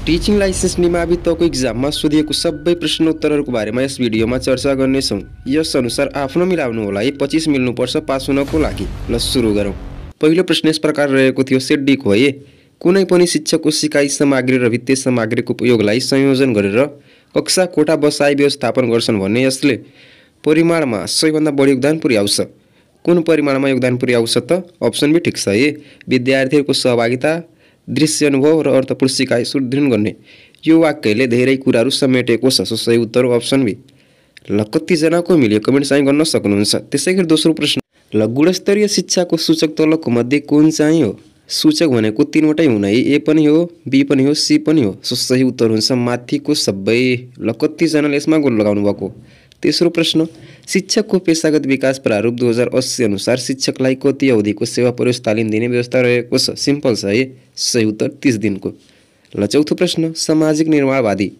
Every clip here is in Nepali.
टिचिङ लाइसेन्स निमावि तको इक्जाममा सोधिएको सबै प्रश्नोत्तरहरूको बारेमा यस भिडियोमा चर्चा गर्नेछौँ। यस अनुसार आफ्नो मिलाउनु होला है, 25 मिल्नुपर्छ पास हुनको लागि। ल सुरु गरौँ। पहिलो प्रश्न यस प्रकार रहेको थियो, सेट है, कुनै पनि शिक्षकको सिकाइ सामग्री र भित्ते सामग्रीको उपयोगलाई संयोजन गरेर कक्षा कोठा बसाइ व्यवस्थापन गर्छन् भने यसले परिमाणमा सबैभन्दा बढी योगदान पुर्याउँछ। कुन परिमाणमा योगदान पुर्याउँछ त? अप्सन बी ठिक छ है, विद्यार्थीहरूको सहभागिता, दृश्य अनुभव र अर्थपूर्ण सिकाइ सुदृढ गर्ने। यो वाक्यले धेरै कुराहरू समेटेको छ। सही उत्तर हो अप्सन बी। ल कतिजनाको मिल्यो कमेन्ट चाहिँ गर्न सक्नुहुन्छ। त्यसै गरी दोस्रो प्रश्न, ल गुणस्तरीय शिक्षाको सूचक तलको मध्ये कुन चाहिँ हो? सूचक भनेको तीनवटै हुन् है, ए पनि हो, बी पनि हो, सी पनि हो। सही उत्तर हुन्छ माथिको सबै। ल कतिजनाले यसमा गोल लगाउनु भएको। तेस्रो प्रश्न, शिक्षकको पेशागत विकास प्रारूप 2080 अनुसार शिक्षकलाई कति अवधिको सेवा प्रवेश तालिम दिने व्यवस्था रहेको छ? सिम्पल छ है, सही उत्तर 30 दिनको। ल चौथो प्रश्न, सामाजिक निर्माणवादी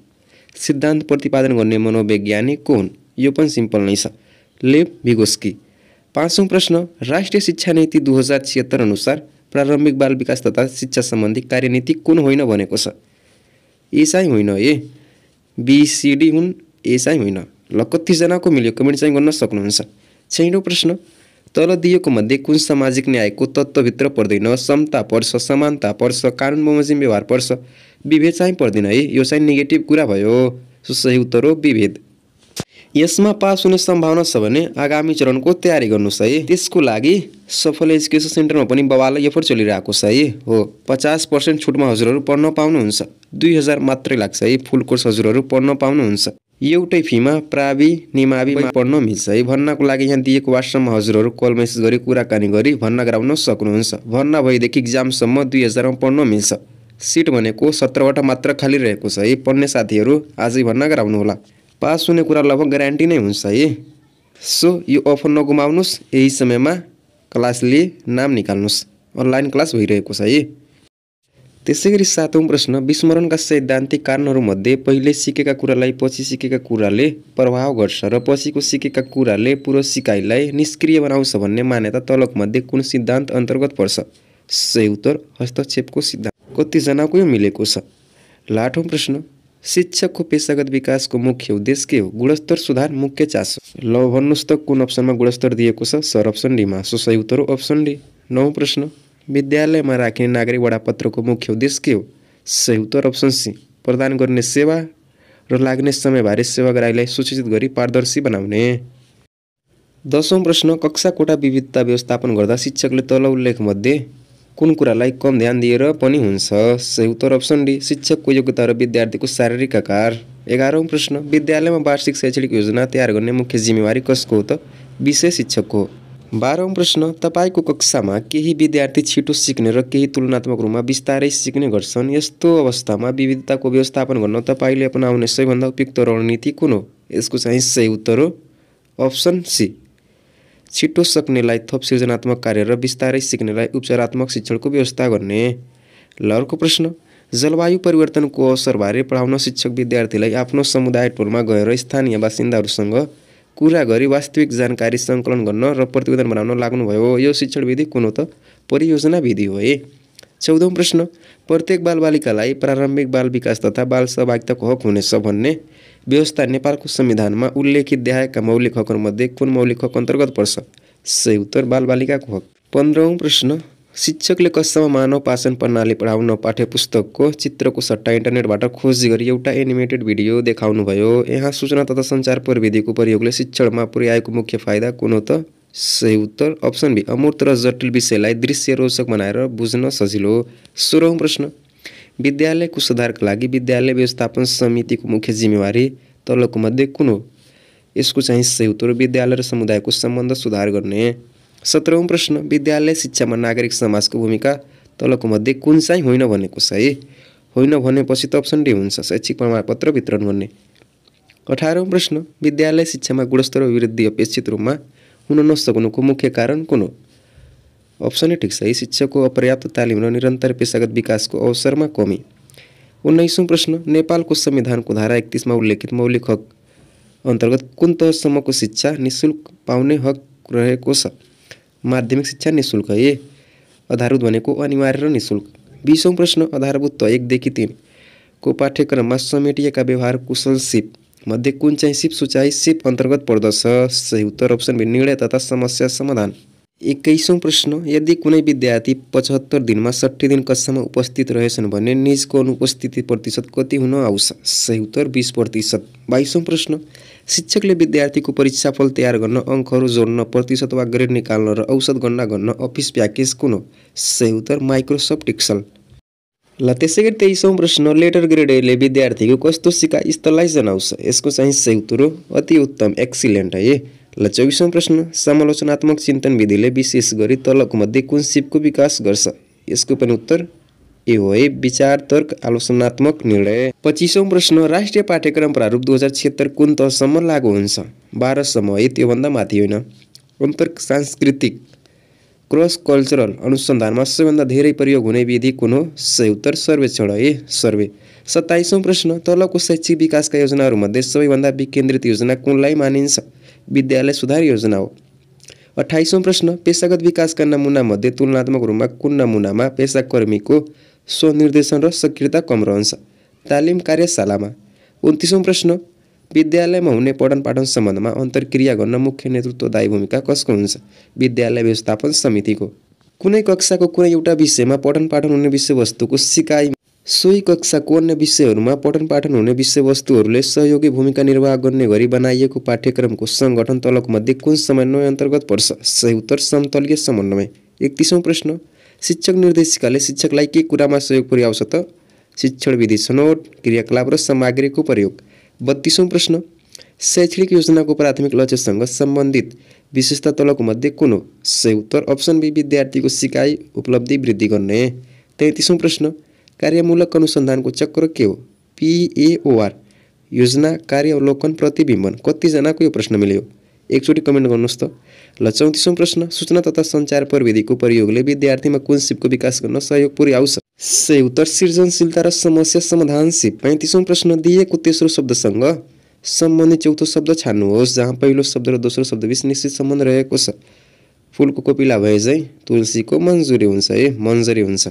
सिद्धान्त प्रतिपादन गर्ने मनोवैज्ञानिक को हुन्? यो पनि सिम्पल नै छ, लेव भिगोस्की। पाँचौं प्रश्न, राष्ट्रिय शिक्षा नीति 2076 अनुसार प्रारम्भिक बाल विकास तथा शिक्षा सम्बन्धी कार्यनीति कुन होइन भनेको छ? ए चाहिँ होइन है, बीसीडी हुन्, ए चाहिँ होइन। ल कतिजनाको मिल्यो कमेन्ट चाहिँ गर्न सक्नुहुन्छ। छैटौं प्रश्न, तल दिएको मध्ये कुन सामाजिक न्यायको तत्त्वभित्र पर्दैन? समता पर्छ, समानता पर्छ, कानुन बमोजिम व्यवहार पर्छ, विभेद चाहिँ पर्दैन है, यो चाहिँ नेगेटिभ कुरा भयो। सही उत्तर हो विभेद। यसमा पास हुने सम्भावना छ भने आगामी चरणको तयारी गर्नुहोस् है। त्यसको लागि सफल एजुकेसन सेन्टरमा पनि बवाल एफर्ट चलिरहेको छ है। हो 50% छुटमा हजुरहरू पढ्न पाउनुहुन्छ। 2000 मात्रै लाग्छ है, फुल कोर्स हजुरहरू पढ्न पाउनुहुन्छ। एउटै फीमा प्रावि निमावि पढ्न मिल्छ है। भर्नाको लागि यहाँ दिएको वाट्सएपमा हजुरहरू कल मेसेज गरी कुराकानी गरी भर्ना गराउन सक्नुहुन्छ। भर्ना भएदेखि इक्जामसम्म 2000मा पढ्न मिल्छ। सिट भनेको 17वटा मात्र खाली रहेको छ है। पढ्ने साथीहरू आजै भर्ना गराउनु होला। पास हुने कुरा लगभग ग्यारेन्टी नै हुन्छ है। सो यो अफर नगुमाउनुहोस्, यही समयमा क्लास लिए नाम निकाल्नुहोस्। अनलाइन क्लास भइरहेको छ है। त्यसै गरी सातौं प्रश्न, विस्मरणका सैद्धान्तिक कारणहरूमध्ये पहिले सिकेका कुरालाई पछि सिकेका कुराले प्रभाव गर्छ र पछिको सिकेका कुराले पूर्व सिकाइलाई निष्क्रिय बनाउँछ भन्ने मान्यता तलक मध्ये कुन सिद्धान्त अन्तर्गत पर्छ? सही उत्तर हस्तक्षेपको सिद्धान्त। कतिजनाको यो मिलेको छ। ल आठौं प्रश्न, शिक्षकको पेशागत विकासको मुख्य उद्देश्य के हो? गुणस्तर सुधार मुख्य चासो। ल भन्नुहोस् त कुन अप्सनमा गुणस्तर दिएको छ? सर अप्सन डीमा। सही उत्तर हो अप्सन डी। नौं प्रश्न, विद्यालयमा राखिने नागरिक वडापत्रको मुख्य उद्देश्य के हो? सही उत्तर अप्सन सी, प्रदान गर्ने सेवा र लाग्ने समयबारे सेवाग्राहीलाई सूचित गरी पारदर्शी बनाउने। 10औं प्रश्न, कक्षा कोठा विविधता व्यवस्थापन गर्दा शिक्षकले तल उल्लेख मध्ये कुन कुरालाई कम ध्यान दिएर पनि हुन्छ? सही उत्तर अप्सन डी, शिक्षकको योग्यता र विद्यार्थीको शारीरिक आकार। 11औं प्रश्न, विद्यालयमा वार्षिक शैक्षिक योजना तयार गर्ने मुख्य जिम्मेवारी कसको हो त? विषय शिक्षकको हो। 12औं प्रश्न, तपाईको कक्षामा केही विद्यार्थी छिटो सिक्ने र केही तुलनात्मक रूपमा बिस्तारै सिक्ने गर्छन्। यस्तो अवस्थामा विविधताको व्यवस्थापन गर्न तपाईले अपनाउने सबैभन्दा उपयुक्त रणनीति कुन हो? यसको चाहिँ सही उत्तर हो अप्सन सी, छिटो सक्नेलाई थप सृजनात्मक कार्य र बिस्तारै सिक्नेलाई उपचारात्मक शिक्षणको व्यवस्था गर्ने। ल अर्को प्रश्न, जलवायु परिवर्तनको असरबारे पढाउन शिक्षक विद्यार्थीलाई आफ्नो समुदाय टोलमा गएर स्थानीय बासिन्दाहरूसँग कुरा गरी वास्तविक जानकारी सङ्कलन गर्न र प्रतिवेदन बनाउन लाग्नुभयो। यो शिक्षण विधि कुन हो त? परियोजना विधि हो है। 14औं प्रश्न, प्रत्येक बालबालिकालाई प्रारम्भिक बाल विकास तथा बाल सहभागिताको हक हुनेछ भन्ने व्यवस्था नेपालको संविधानमा उल्लेखित देखाएका मौलिक हकहरूमध्ये कुन मौलिक हक अन्तर्गत पर्छ? सही उत्तर बालबालिकाको हक। 15औं प्रश्न, शिक्षकले कक्षामा मानव पाचन प्रणाली पढाउन पाठ्यपुस्तकको चित्रको सट्टा इन्टरनेटबाट खोजी गरी एउटा एनिमेटेड भिडियो देखाउनुभयो। यहाँ सूचना तथा सञ्चार प्रविधिको प्रयोगले शिक्षणमा पुर्याएको मुख्य फाइदा कुन हो त? सही उत्तर अप्सन बी, अमूर्त र जटिल विषयलाई दृश्य रोचक बनाएर बुझ्न सजिलो। 16औं प्रश्न, विद्यालयको सुधारका लागि विद्यालय व्यवस्थापन समितिको मुख्य जिम्मेवारी तलको मध्ये कुन हो? यसको चाहिँ सही उत्तर विद्यालय र समुदायको सम्बन्ध सुधार गर्ने। 17औं प्रश्न, विद्यालय शिक्षामा नागरिक समाजको भूमिका तलको मध्ये कुन चाहिँ होइन भनेको छ है? होइन भनेपछि त अप्सन डी हुन्छ, शैक्षिक प्रमाणपत्र वितरण गर्ने। 18औं प्रश्न, विद्यालय शिक्षामा गुणस्तर वृद्धि अपेक्षित रूपमा हुन नसक्नुको मुख्य कारण कुन हो? अप्सन ए ठिक छ है, शिक्षकको अपर्याप्त तालिम र निरन्तर पेशागत विकासको अवसरमा कमी। 19औं प्रश्न, नेपालको संविधानको धारा 31मा उल्लेखित मौलिक हक अन्तर्गत कुन तहसम्मको शिक्षा निःशुल्क पाउने हक रहेको छ? माध्यमिक शिक्षा निःशुल्क है। आधारभूत भनेको अनिवार्य र निःशुल्क। 20औं प्रश्न, आधारभूत तह 1 देखि 3 को पाठ्यक्रममा समेटिएका व्यवहार कुशल सिप मध्ये कुन चाहिँ सिप सूचाइ सिप अन्तर्गत पर्दछ? सही उत्तर अप्सन बी निर्णय तथा समस्या समाधान। 21औं प्रश्न, यदि कुनै विद्यार्थी 75 दिनमा 60 दिन कक्षामा उपस्थित रहेछन् भने निजको अनुपस्थिति प्रतिशत कति हुन आउँछ? सही उत्तर 20%। 22औं प्रश्न, शिक्षकले विद्यार्थीको परीक्षाफल तयार गर्न, अङ्कहरू जोड्न, प्रतिशत वा ग्रेड निकाल्न र औसत गणना गर्न अफिस प्याकेज कुन हो? सही उत्तर माइक्रोसफ्ट एक्सेल। ल त्यसै गरी 23औं प्रश्न, लेटर ग्रेडले विद्यार्थीको कस्तो सिकाइ स्तरलाई जनाउँछ? यसको चाहिँ सही उत्तर हो अति उत्तम, एक्सिलेन्ट है। ल 24औं प्रश्न, समालोचनात्मक चिन्तन विधिले विशेष गरी तलको मध्ये कुन सिपको विकास गर्छ? यसको पनि उत्तर ए हो है, विचार, तर्क, आलोचनात्मक निर्णय। 25औं प्रश्न, राष्ट्रिय पाठ्यक्रम प्रारूप 2076 कुन तहसम्म लागू हुन्छ? 12 सम्म है, त्योभन्दा माथि होइन। अन्तर सांस्कृतिक क्रस कल्चरल अनुसन्धानमा सबैभन्दा धेरै प्रयोग हुने विधि कुन हो? सही उत्तर सर्वेक्षण है, सर्वे। 27औं प्रश्न, तलको शैक्षिक विकासका योजनाहरूमध्ये सबैभन्दा विकेन्द्रित योजना कुनलाई मानिन्छ? विद्यालय सुधार योजना हो। 28औं प्रश्न, पेशागत विकासका नमुनामध्ये तुलनात्मक रूपमा कुन नमुनामा पेशाकर्मीको स्वनिर्देशन र सक्रियता कम रहन्छ? तालिम कार्यशालामा। 29औं प्रश्न, विद्यालयमा हुने पठन पाठन सम्बन्धमा अन्तर्क्रिया गर्न मुख्य नेतृत्वदायी भूमिका कसको हुन्छ? विद्यालय व्यवस्थापन समितिको। कुनै कक्षाको कुनै एउटा विषयमा पठन पाठन हुने विषयवस्तुको सिकाइ सोही कक्षाको अन्य विषयहरूमा पठन पाठन हुने विषयवस्तुहरूले सहयोगी भूमिका निर्वाह गर्ने गरी बनाइएको पाठ्यक्रमको सङ्गठन तलको मध्ये कुन समन्वय अन्तर्गत पर्छ? सही उत्तर समतलीय समन्वय। 31औं प्रश्न, शिक्षक निर्देशिकाले शिक्षकलाई के कुरामा सहयोग पुर्याउँछ त? शिक्षण विधि छनौट, क्रियाकलाप र सामग्रीको प्रयोग। 32औं प्रश्न, शैक्षणिक योजनाको प्राथमिक लक्ष्यसँग सम्बन्धित विशेषता तलको मध्ये कुन हो? सही उत्तर अप्सन बी विद्यार्थीको सिकाइ उपलब्धि वृद्धि गर्ने। 33औं प्रश्न, कार्यमूलक अनुसन्धानको चक्र के हो? PAOR, योजना, कार्य, अवलोकन, प्रतिबिम्बन। कतिजनाको यो प्रश्न मिल्यो? एकचोटि कमेन्ट गर्नुहोस् त। ल 34औं प्रश्न, सूचना तथा सञ्चार प्रविधिको प्रयोगले विद्यार्थीमा कुन सिपको विकास गर्न सहयोग पुर्याउँछ? सही उत्तर सृजनशीलता र समस्या समाधान सिप। 35औं प्रश्न, दिएको तेस्रो शब्दसँग सम्बन्धित चौथो शब्द छान्नुहोस् जहाँ पहिलो शब्द र दोस्रो शब्दबीच निश्चित सम्बन्ध रहेको छ। फुलको कोपिला भए चाहिँ तुलसीको मन्जुरी हुन्छ है, मन्जरी हुन्छ।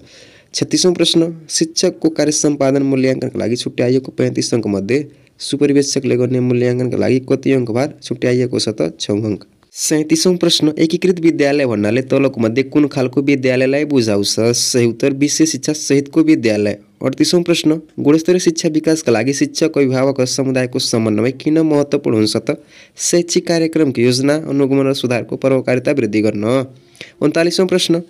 36औं प्रश्न, शिक्षकको कार्य सम्पादन मूल्याङ्कनका लागि छुट्याइएको 35 अङ्क मध्ये सुपरिवेक्षकले गर्ने मूल्याङ्कनका लागि कति अङ्क भार छुट्याइएको छ त? 6 अङ्क। 37औं प्रश्न, एकीकृत विद्यालय भन्नाले तलको मध्ये कुन खालको विद्यालयलाई बुझाउँछ? सही उत्तर विशेष शिक्षा सहितको विद्यालय। 38औं प्रश्न, गुणस्तरीय शिक्षा विकासका लागि शिक्षक, अभिभावक र समुदायको समन्वय किन महत्त्वपूर्ण हुन्छ त? शैक्षिक कार्यक्रमको योजना, अनुगमन र सुधारको प्रभावकारिता वृद्धि गर्न। 39औं प्रश्न,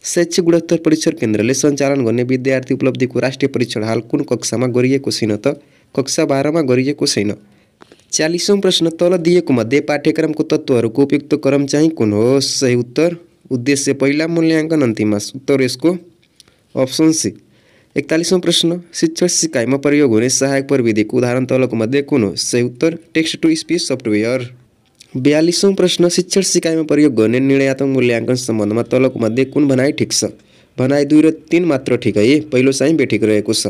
शैक्षिक गुणस्तर परीक्षण केन्द्रले सञ्चालन गर्ने विद्यार्थी उपलब्धिको राष्ट्रिय परीक्षण हाल कुन कक्षामा गरिएको छैन त? कक्षा 12मा गरिएको छैन। 40औं प्रश्न, तल दिएको मध्ये पाठ्यक्रमको तत्त्वहरूको उपयुक्त क्रम चाहिँ कुन हो? सही उत्तर उद्देश्य पहिला, मूल्याङ्कन अन्तिममा। उत्तर यसको अप्सन सी। 41औं प्रश्न, शिक्षण सिकाइमा प्रयोग हुने सहायक प्रविधिको उदाहरण तलको मध्ये कुन हो? सही उत्तर टेक्स्ट टु स्पिच सफ्टवेयर। 42औं प्रश्न, शिक्षण सिकाइमा प्रयोग गर्ने निर्णयात्मक मूल्याङ्कन सम्बन्धमा तलको मध्ये कुन भनाइ ठिक छ? भनाइ 2 र 3 मात्र ठिक है, पहिलो चाहिँ बेठिक रहेको छ।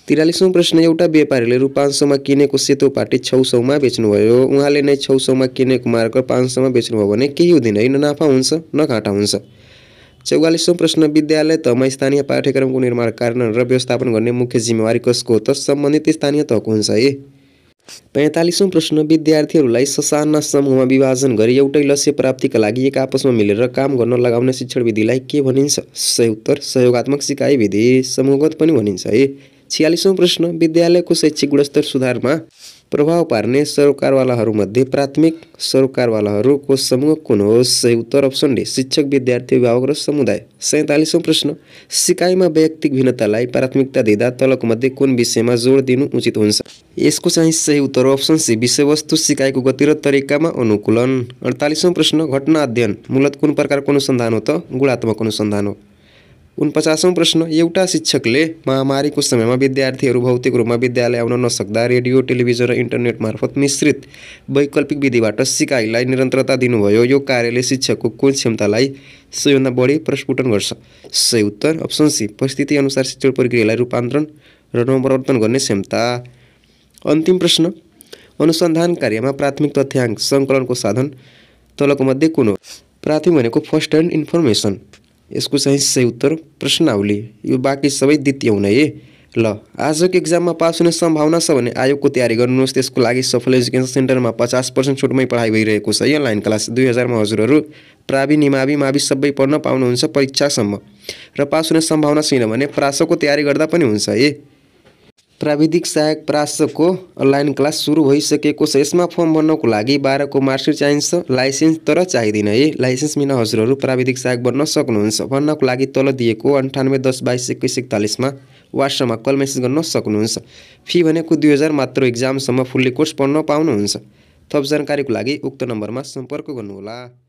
43औं प्रश्न, एउटा व्यापारीले रु 500मा किनेको सेतो पाटी 600मा बेच्नुभयो। उहाँले नै 600मा किनेको मार्कर 500मा बेच्नुभयो भने केही हुँदैन है, न नाफा हुन्छ न घाटा हुन्छ। 44औं प्रश्न, विद्यालय तहमा स्थानीय पाठ्यक्रमको निर्माण, कार्यान्वयन र व्यवस्थापन गर्ने मुख्य जिम्मेवारी कसको हो त? सम्बन्धित स्थानीय तहको हुन्छ है। 45औं प्रश्न, विद्यार्थीहरूलाई ससाना समूहमा विभाजन गरी एउटै लक्ष्य प्राप्तिका लागि एक आपसमा मिलेर काम गर्न लगाउने शिक्षण विधिलाई के भनिन्छ? सही उत्तर सहयोगात्मक सिकाइ विधि, समूहगत पनि भनिन्छ है। 46औं प्रश्न, विद्यालयको शैक्षिक गुणस्तर सुधारमा प्रभाव पार्ने सरोकारवालाहरूमध्ये प्राथमिक सरोकारवालाहरूको समूह कुन हो? सही उत्तर अप्सन डी शिक्षक, विद्यार्थी, अभिभावक र समुदाय। 47औं प्रश्न, सिकाइमा वैयक्तिक भिन्नतालाई प्राथमिकता दिँदा तलको मध्ये कुन विषयमा जोड दिनु उचित हुन्छ? यसको चाहिँ सही उत्तर अप्सन सी विषयवस्तु सिकाइको गति र तरिकामा अनुकूलन। 48औं प्रश्न, घटना अध्ययन मूलत कुन प्रकारको अनुसन्धान हो त? गुणात्मक अनुसन्धान हो। 49औं प्रश्न, एउटा शिक्षकले महामारीको समयमा विद्यार्थीहरू भौतिक रूपमा विद्यालय आउन नसक्दा रेडियो, टेलिभिजन र इन्टरनेट मार्फत मिश्रित वैकल्पिक विधिबाट सिकाइलाई निरन्तरता दिनुभयो। यो कार्यले शिक्षकको कुन क्षमतालाई सबैभन्दा बढी प्रस्फुटन गर्छ? सही उत्तर अप्सन सी परिस्थिति अनुसार शिक्षण प्रक्रियालाई रूपान्तरण र नवप्रवर्तन गर्ने क्षमता। अन्तिम प्रश्न, अनुसन्धान कार्यमा प्राथमिक तथ्याङ्क सङ्कलनको साधन तलको मध्ये कुन हो? प्राथमिक भनेको फर्स्ट ह्यान्ड इन्फर्मेसन। यसको चाहिँ सही उत्तर प्रश्नावली। यो बाँकी सबै द्वितीय हुने है। ल आजको एक्जाममा पास हुने सम्भावना छ भने आयोगको तयारी गर्नुहोस्। त्यसको लागि सफल एजुकेसन सेन्टरमा 50% छुटमै पढाइ भइरहेको छ। यो अनलाइन क्लास 2000मा हजुरहरू प्रावि निमावि मावि सबै पढ्न पाउनुहुन्छ परीक्षासम्म। र पास हुने सम्भावना छैन भने प्रासको तयारी गर्दा पनि हुन्छ। प्राविधिक सहायक प्रासको अनलाइन क्लास सुरु भइसकेको छ। यसमा फर्म भर्नको लागि 12 को मार्कसिट चाहिन्छ, लाइसेन्स तर चाहिँदैन। लाइसेन्स बिना हजुरहरू प्राविधिक सहायक बन्न सक्नुहुन्छ। भर्नको लागि तल दिएको 9810222141मा वाट्सएपमा कल मेसेज गर्न सक्नुहुन्छ। फी भनेको 2000 मात्र। एक्जामसम्म फुल्ली कोर्स पढ्न पाउनुहुन्छ। थप जानकारीको लागि उक्त नम्बरमा सम्पर्क गर्नुहोला।